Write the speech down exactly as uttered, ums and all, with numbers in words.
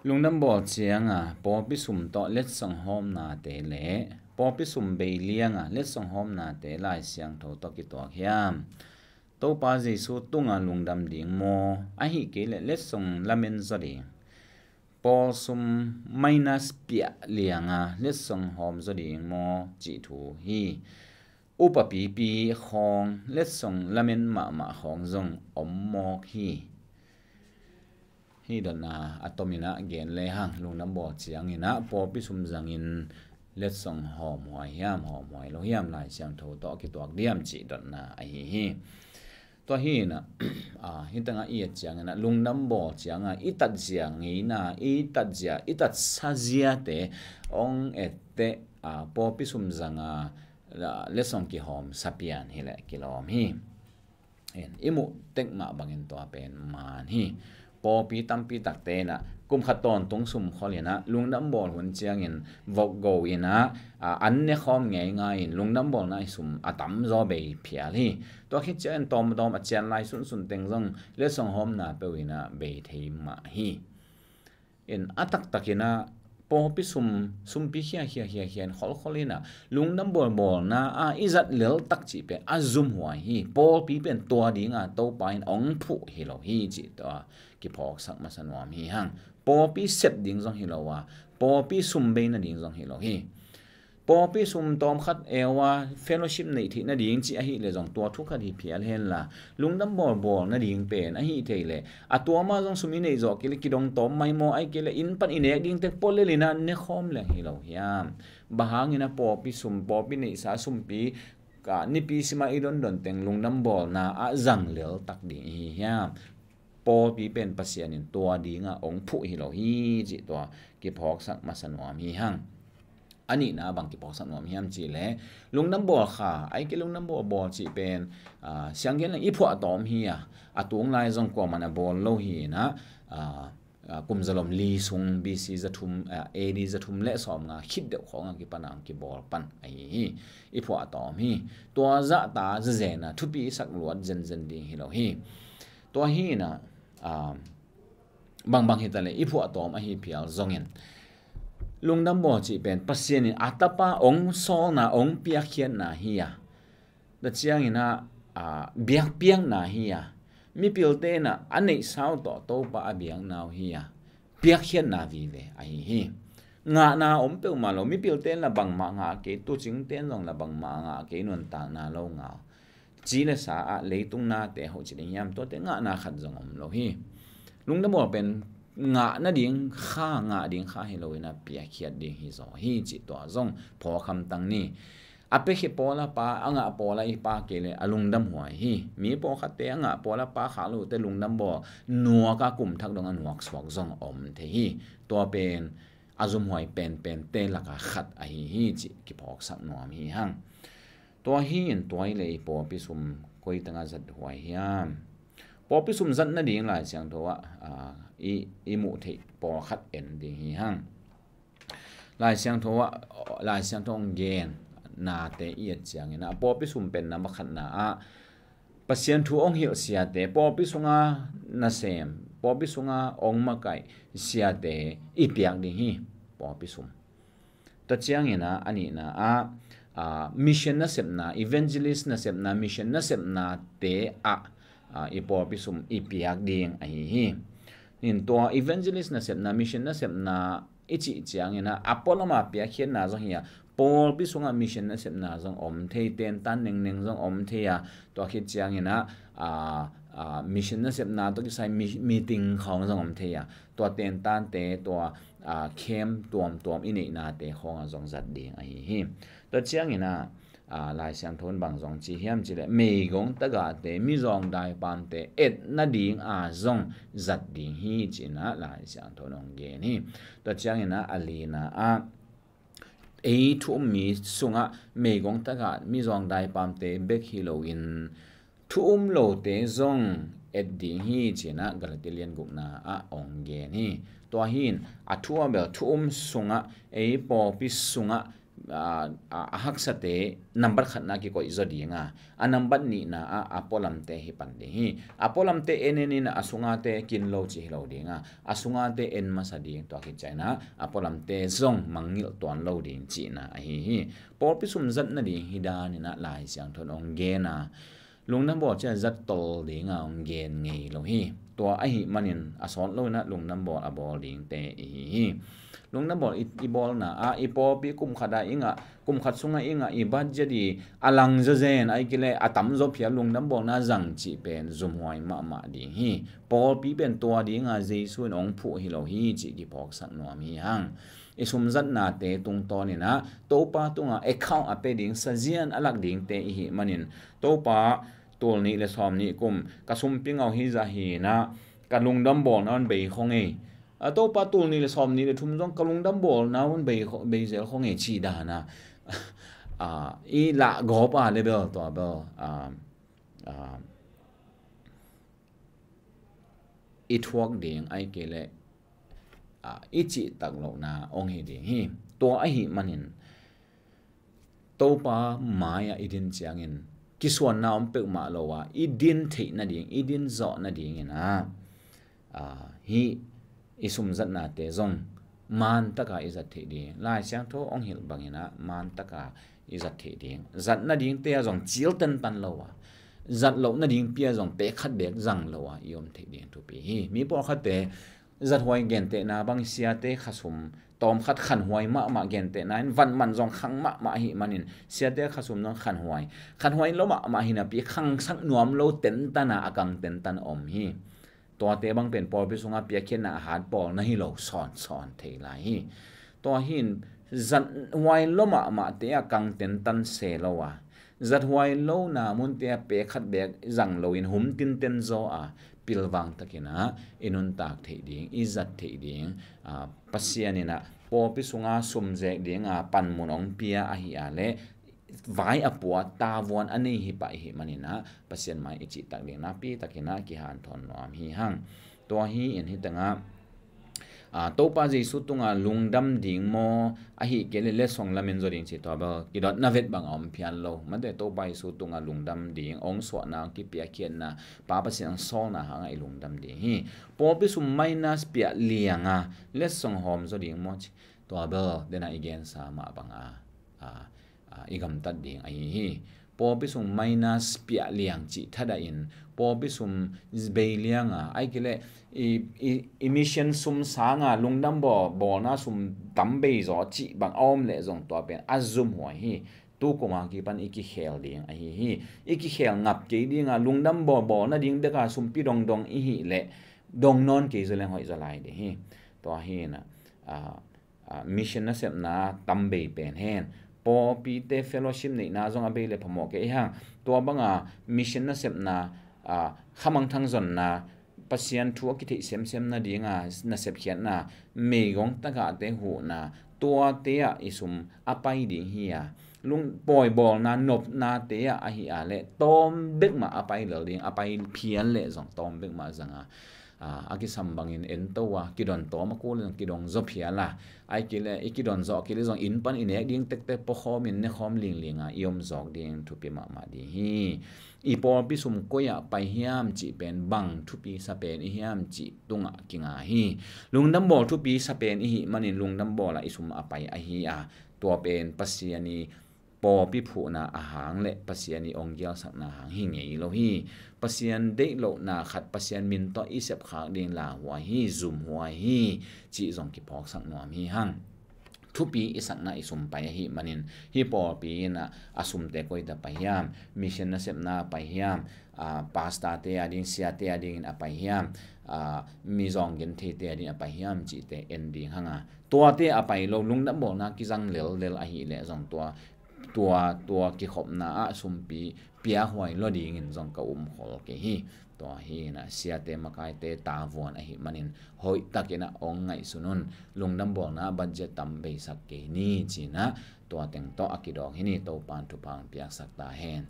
Lungdam bawl cianga pawlpi sum tawh letsong hawmnate le pawlpi sum bei lianga letsong hawmnate Lai Siangtho tawh kituak hiam? Topa Jesu tunga lungdam ding maw, ahi kei leh letsong lamen zaw ding? Pawl sum minus piah lianga letsong hawm zaw ding maw cih thu hi. Upa pipi khawng letsong lamen mahmah khawng zong om mawk hi. Hih dotna a tomin ah gen lehang, lungdam bawl ciangin ah pawlpi sum zangin letsong hawmhuai hiam, hawmhuai lo hiam, Lai Siangtho tawh a kituak diam cih dotna ahi hi. Tua hi in ah, ah, hih tengah i et ciangin ah lungdam bawl cianga i tatzia ngeina, i tatzia, i tatsa ziate hong etteh, ah, pawlpi sum zanga, ah, letsong kihawm sa pian hileh kilawm hi. En, i muh tek mah bangin tua pen man hi. Pawlpi tampi takte in ah kum khat tawntung sum khol in ah lungdam bawl hun ciangin vok go in ah, ah, an ne khawm ngeingai in lungdam bawlna i sum a tamzaw bei phial hi. Tua khit ciangin tawmtawm a cian lai sunsun teng zong letsong hawmna peuh in ah bei thei mah hi. In a taktak in ah pawlpi sum, sumpi khia khia khia khia in kholkhol in ah lungdam bawlbawlna ah i zat lel tak cih pen a zumhuai hi. Pawlpi pen tua dinga Topa in hong phuh hi lo hi cih tua kiphawksak masa nuam hi hang. Pawlpi sep ding zong hi lo a, pawlpi sum bei nading zong hi lo hi. Pawlpi sum tawmkhat eu a fellowship neih theih nading cih ahi leh zong tua thu khat hi phial henla, lungdam bawlbawl nading pen ahi thei leh a tua mah zong sum i neih zawh kei leh kidong tawm mai maw, ahi kei leh inn pan i nek ding tek pawlel in ah ne khawm leng hi lo hiam? Bang hangin ah pawlpi sum, pawlpi neihsa sumpi, ka nipi sima i dondon teng lungdam bawlna ah zang lel tak ding i hi hiam? Pawlpi pen Pasian in tua dinga hong phuh hi lo hi cih tua kiphawksak masa nuam hi hang. A nihna bang kiphawksak nuam hiam cih leh lungdam bawl kha, ahi kei lungdam bawl bawl cih pen, ah, sianggen leng i phuah tawm hi a, a tung lai zong kuaman a bawl lo hi in ah, ah, ah, kum zalom li sung B C zathum, ah, A D zathum le sawmnga khit deuh khawng a kipan a hong kibawl pan ahi hi. I phuah tawm hi. Tua zahta zazena thupi i sak luat zenzen ding hi lo hi. Tua hi in ah, ah, bangbang hi ta leh i phuah tawm ahi phial zongin lungdam bawl cih pen Pasian in a tapa hong sawlna, hong piakkhiatna hi a, tua ciangin ah, ah, biakpiakna hi a, mipilte in ah a neihsa uh tawh Topa a biakna uh hi a, piakkhiatna vive ahi hi. Ngahna om peuhmah lo, mipilte in lah bangmah ngah kei, tuucingte in zong lah bangmah ngah kei, nuntakna lo ngah uh. Ci le sa ah leitung nate hoh ci ding hiam, tuate ngahna khat zong om lo hi. Lungdam bawl pen ngah nading kha, ngah ding kha hi lo in ah piakkhiat ding hi zaw hi cih tua zong phawk hamtang ni. A piakhia pawla pa, a ngah pawla i pa kei leh a lungdam huai hi. Mi pawlkhatte a ngah pawla pa khak lote lungdam bawl nuak a kum thak dong a nuak suak zong om thei hi. Tua pen a zumhuai penpente laka khat ahi hi cih kiphawksak nuam hi hang. Tua hi in tua hi leh i pawlpi sum koi tengah zat huai hiam? Pawlpi sum zat nading Lai Siangtho ah, ah, i, i muh theih pawlkhat en ding hi hang. Lai Siangtho ah, Lai Siangtho hong gen nate i et ciangin ah pawlpi sum pen number khatna ah Pasian thu hong hilh siate, pawlpi sunga nasem, pawlpi sunga hong makaih siate i piak ding hi. Pawlpi sum. Tua ciangin ah a nihna ah, ah, mission nasepna, evangelist nasepna, mission nasepnate ah, ah, i pawlpi sum i piak ding ahi hi. In tua evangelist nasepna, mission nasepna i cih ciangin ah a pualam a piakkhiatna zong hi a, pawlpi sungah mission nasepna zong om thei, tentan nengneng zong om thei a, tua khit ciangin ah, ah, ah, mission nasepna tawh kisai mi-, meeting khawng zong om thei a, tua tentante, tua, ah, camp tuamtuam i neihnate khawngah zong zat ding ahi hi. Tua ciangin ah, ah, Lai Siangtho in bang zong ci hiam cih leh meigong tagahte, mizawng daipamte et nading a zong zat ding hi ci-in ah Lai Siangtho in hong gen hi. Tua ciangin ah a lina ah ei thu um mi sungah meigong tagah, mizawng daipamte bek hi loin thu um lote zong et ding hi ci-in ah Galati lian gukna ah hong gen hi. Tua hi in a thu a bel thu um sungah, ei pawlpi sungah a, a, a haksate nambat khatna kikoih zaw dinga, a nambat nihna ah a pualamte hi pan ding hi. A pualamte en en in a sungate kin lo ci hi lo dinga, a sungate en masa ding, tua khit ciangin a pualamte zong mangngilh tuan lo ding cihna ahi hi. Pawlpi sum zat nading hi danin a Lai Siangtho in hong gen a, lungdam bawl ciang zat tol dinga hong gen ngei lo hi. Tua ahih manin a sawt lo in a lungdam bawl a bawl dingte i hi hi. Lungdam bawl i, i bawlna ah i pawlpi kum khat ah i ngah, kum khat sungah i ngah i budget i a lang zazen, ahih kei leh a tam zaw phial lungdam bawlna zang cih pen zumhuai mahmah ding hi. Pawlpi pen tua dinga Jesu in hong phuh hi lo hi cih kiphawksak nuam hi hang. I sumzatnate tungtawn in a Topa tungah account a pia ding, sazian a lak dingte i hih manin, Topa, tul nih le sawm nih kum ka sumpi ngau hi zah hi in a, ka lungdam bawlna un bei khong ei. A, Topa, tul nih le sawm nih le thum zong ka lungdam bawlna un bei kho-, bei zel khong ei ci dan a, a, i lah gawp a le bel, tua bel, a, a, i thuak ding, ahih kei leh, a, i cihtak lohna hong hi ding hi. Tua ahih manin Topa mai-ah i din ciangin kisuanna om peuhmah lo a, i din theih nading, i din zawh nadingin a, a, hih i sumzatnate zong maan taka i zat theih ding. Lai Siangtho hong hilh bangin a maan taka i zat theih ding. Zat nadingte ah zong cil tentan lo a, zat loh nadingpi ah zong pek khat beek zang lo a i om theih ding thupi hi. Mi pawlkhatte zathuai gentehna bang, siate khasum tawmkhat khanhuai mahmah gentehna in van man zong khang mahmah ahih manin siate khasum zong khanhuai, khanhuai lo mahmah hi napi khangsak nuam lo tentan a, a kang tentan om hi. Tuate bang pen pawlpi sungah piakkhiatna a hat pawl na hi lo sawnsawn thei lai hi. Tua hi in zathuai lo mahmahte a kang tentan se lo a, zathuai lona munte a pek khat beek zang loin hum tinten zaw a, pilvang takin a i nuntak theih ding, i zat theih ding, a, Pasian in a pawlpi sunga sumzek dinga panmun hong pia ahi a leh vai a pua tavuan a nei hi pah i hih manin a Pasian mai i cihtak ding nakpi takin a kihanthawn nuam hi hang. Tua hi in hih tengah, a, Topa Jesu tunga lungdam ding maw, ahih kei leh letsong lamin zaw ding cih tua bel kidotna vet bang a om phian lo. Mate, Topa Jesu tunga lungdam ding, hong suahna, hong kipiakkhiatna, Pa Pasian hong sawlna hangah i lungdam ding hi. Pawlpi sum minus piah lianga letsong hawm zaw ding maw cih, tua bel dena i gensa mah banga, a, a, i gamtat ding ahi hi. Pawlpi sung minus piah liang cih thadah in, pawlpi sum bei lianga, ahih kei leh i, i, i mission sum sanga lungdam bawl, bawlna sum tam bei zaw cih bang a om leh zong tua pen a zumhuai hi. Tu kum a kipan i kikhel ding ahi hi. I kikhel ngap kei dinga lungdam bawl, bawlna ding beka sumpi dongdong i hih leh dong nawn kei zaw leng hoih zaw lai ding hi. Tua hi in a, a, a, mission nasepna tam bei pen hen. Pawlpite fellowship neihna zong a bei le phamawh kei hang. Tua banga mission nasepna, a, khamangthang zonna, Pasian thu a kitheih semsem nadinga nasepkhiatna, meigong tagahte huhna, tuate ah i sum a pai ding hi a, lungpawi bawlna nopnate ah ahi a leh tawm bekmah a pai lel ding, a pai phial leh zong tawm bekmah zanga, a, a kisam bangin ento a, kidon tawm a kul in kidong zaw phial a, ahih kei leh i kidon zawh kei leh zong inn pan i nek ding tektek puakhawmin nekhawm linglinga i om zawk ding thupi mahmah ding hi. I pawlpi sum koi-ah pai hiam cih pen bang thupi sa pen i hiam cih tungah kinga hi. Lungdam bawl thupi sa pen i hih manin lungdam bawlah i sum a pai ahi a, tua pen Pasian i pawlpi phuhna a hang le Pasian i ong gialsakna hang hi ngei lo hi. Pasian deih lohna khat, Pasian min tawh i sepkhak ding lauhuai hi, zumhuai hi, cih zong kiphawksak nuam hi hang. Thupi i sakna i sum pai ahi manin, hih pawlpi in a, a sumte koite pai hiam, mission nasepna pai hiam, a, pastorte a ding, siate a dingin a pai hiam, a, mi zawng gentheite a ding a pai hiam cihte en ding hanga, tuate a pai lo, lungdam bawlna kizang lellel ahih leh zong tua, tua, tua kikhopna ah sumpi piahuai lua dingin zong ka umkhol kei hi. Tua hi in a, siate makaite tavuan ahi manin hoihtakin a ong ngaihsun un. Lungdam bawlna budget tam beisak kei ni ci-in a, tua teng tawh a kidawng hi ni. Topan thupha piaksak ta hen.